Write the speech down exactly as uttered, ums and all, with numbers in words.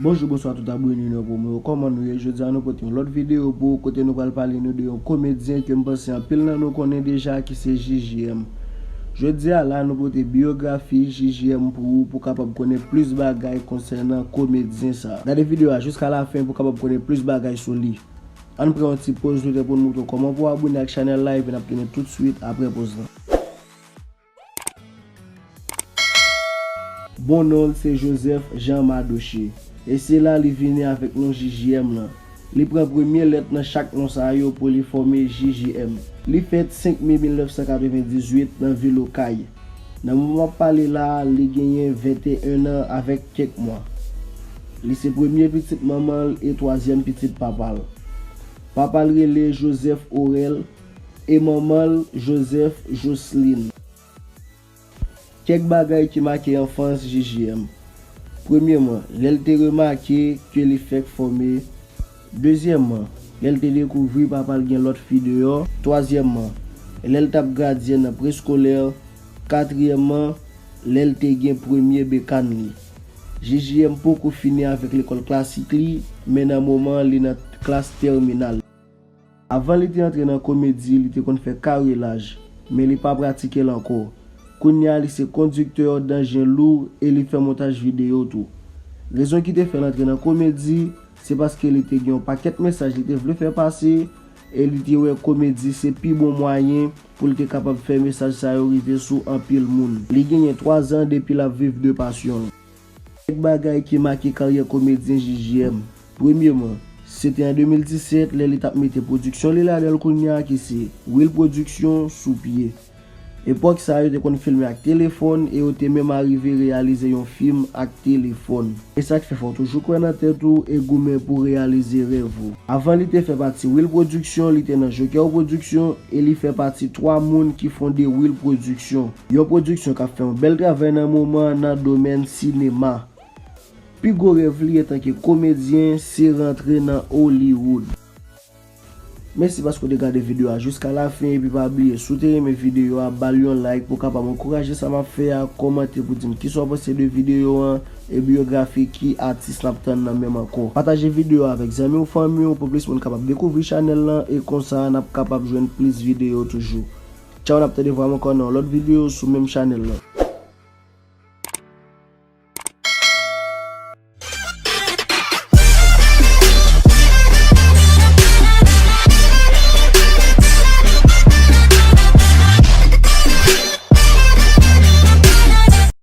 Bonjou, bonswa tout abone nou pou mwen. Kòman nou ye? Jodi a nou pote yon lòt videyo pou ou kote nou pral pale nou de yon komedyen ke m panse anpil nan nou konnen deja ki se J J M. Jodi a la nou pote biyografi J J M pou ou pou kapab konnen plis bagay konsènan komedyen sa. Gade videyo a jiska lafen pou kapab konnen plis bagay sou li. Ann pran yon ti poz nou te pou n moutre w kòman pou w abone ak chanèl la epi n ap tounen tout swit apre poz lan. Bon non l se Joseph Jean Madoche. E se la li vini avèk non J J M lan. Li pran premye lèt nan chak non sa yo pou li fòme J J M. Li fèt senk me mil nèf san katrevendizuit nan vil Okay. Nan moman m ap pale la a, li genyen venteyen an avèk kèk mwa. Li se premye pitit manman l e twazyèm pitit papa l. Papa l rele Joseph Orel e manman l Joseph Jocelyn. Kèk bagay ki make anfans J J M. Premyèman, lè l te remake ke li fèk fòme. Dezyèmman, lè l te dekouvri papa l gen lòt fi deyò. Twazyèmman, lè l t ap gradyè nan preskolè. Katriyèmman, lè l te gen premye bekàn li. J J M poko fini avèk lekòl klasik li, men nan moman an li nan klas tèminal. Avan li te antre nan komedi, li te konn fè karyelaj, men li pa pratike l ankò. Kounye a, li se kondiktè dan jen lou e li fè montaj videyo tou. Rezon ki te fè l antre nan komedi, se paske li te gen yon pakèt mesaj li te vle fè pase e li te wè komedi se pi bon mwayen pou l te kapab fè mesaj sa yo rive sou anpil moun. Li genyen twa zan depi l ap viv de pasyon l. Kèk bagay ki make karyè komedyen J J M. Premyèman, se te an de mil disèt lè li t ap mete pwodiksyon li ladan l kounye a ki se Will Production sou pye. Epòk sa a yo te konn filme ak telefòn e yo te menm arive reyalize yon fim ak telefòn. E sa k fè fò w toujou kwè nan tèt ou e goumen pou w reyalize rèv ou. Avan li te fè pati Will Production, li te nan Joker Production e li fè pati twa moun ki fonde Will Production. Yon pwodiksyon k ap fè yon bèl travay nan moman an nan domèn sinema. Pi gwo rèv li antanke komedyen se rantre nan Hollywood. Mèsi paske w te gade videyo a jiska lafen epi pa bliye si w te renmen videyo a ba l yon like pou w kapab ankouraje sa m ap fè a, kòmante pou di m kisa w panse de videyo an e biyografi ki atis n ap tann nan men m ankò. Pataje videyo a avèk zanmi w, fanmi w pou plis moun kapab dekouvri chanèl lan e konsa n ap kapab jwenn plis videyo toujou. Tchaw, n ap tande vwa m ankò nan yon lòt videyo sou menm chanèl lan.